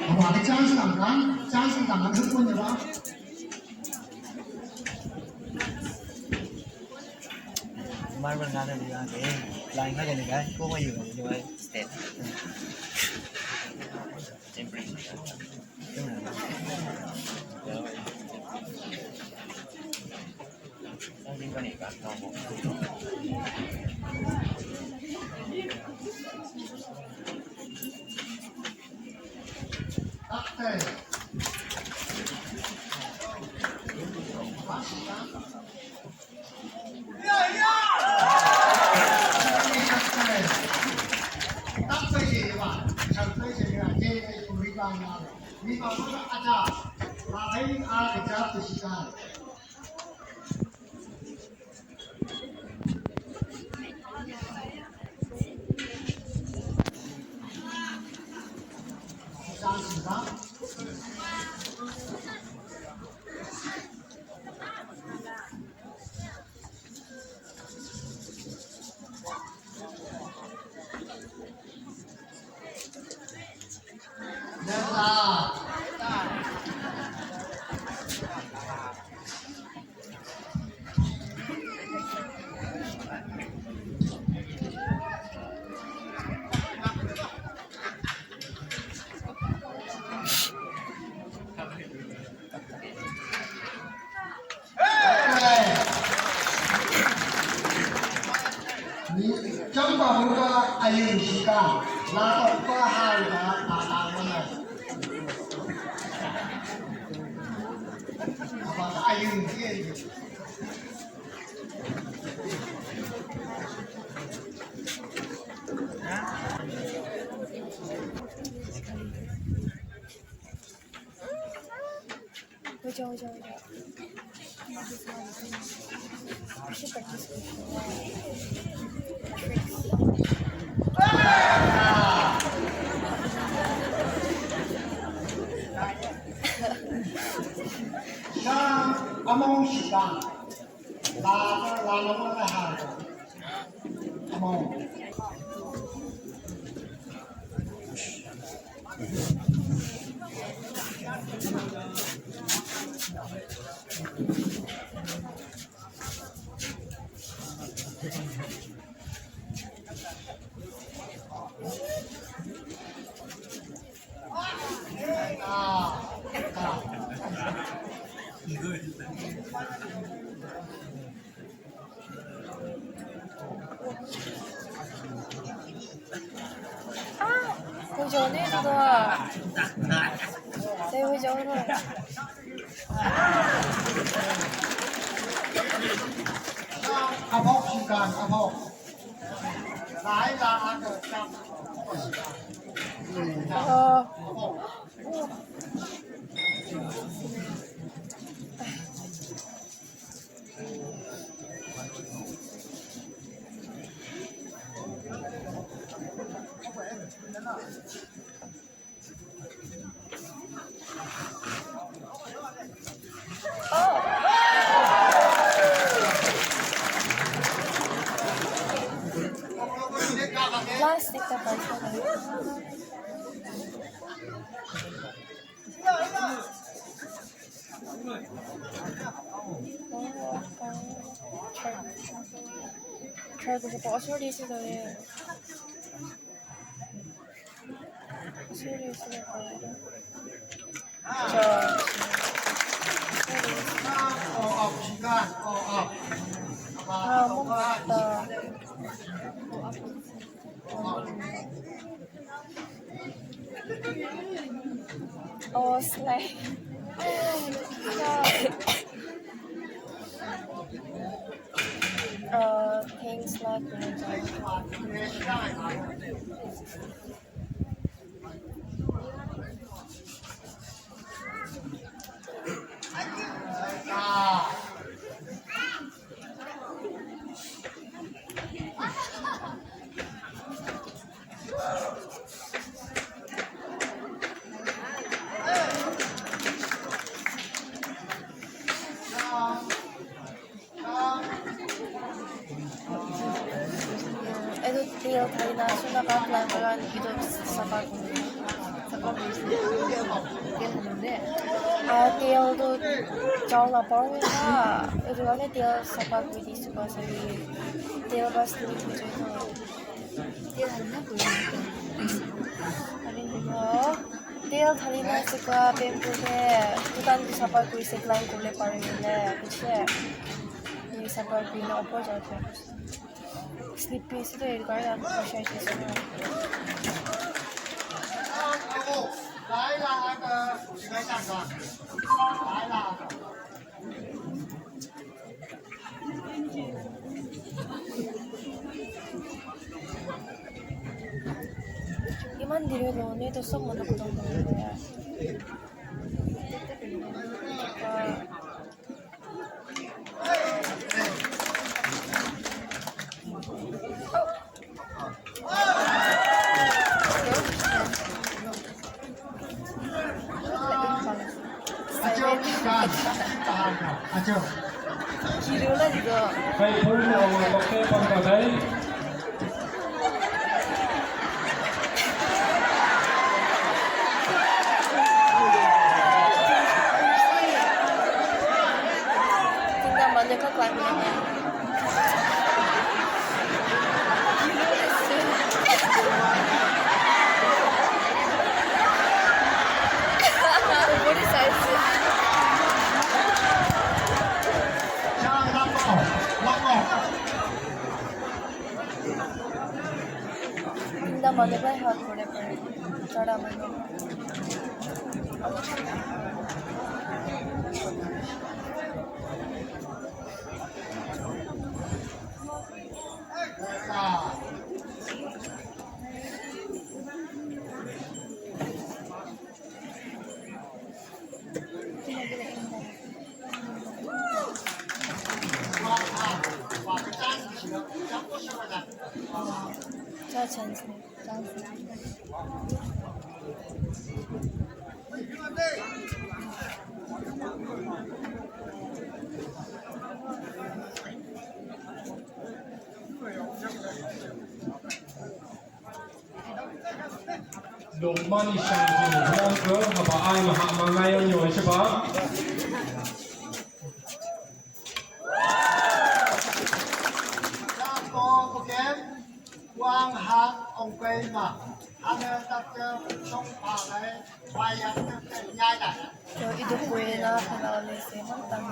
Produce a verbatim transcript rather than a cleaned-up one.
Awa ka chance lang kan, chance lang kan, hukun ya ba. Marble ngana ni ngana ke, line ka ni kai, ko ma yu ni wai. State. Chang pa mu ka ayun si ka, la ka pa hai ka, ta ta mo na. Apa ka ayun si. Sa among si ka. La, la, la, la, la, ha. Come on. Ah, kujo ne tu doa. Sai kujo ne. Abok sikan, abok. Lai la ada. Oh. Plastic ta pai sa. Try, try ko pa, sorry, sorry. Sorry, sorry. Sorry. Ah, mong, ah. Oh, slay. Uh, things like Edo tiil thaina suna ka plan ka gan ido sapa. Sapa. Ah, tel tu chau la pau na. Itu kan tel sapa ku di suka sari. Tel bas tu ku jai tu. Tel hana ku. Ari ni mo. Tel thali na suka pempu de. Tutan tu sapa ku sek line ku le pari le. Kuche. Ni sapa ku na opo jai tu. Sleepy sih tu, kaya pressure sih. Iman diri lo, ni tu sob mana kutong. Lungmani sang jing huang ke, haba ai maha mangai ang yoi sipa. Huang hak ong kai ma, hana tak ke song pa lai, pa yang tak ke nyai lai. Yo, idu kuena, kalau lese, mantang.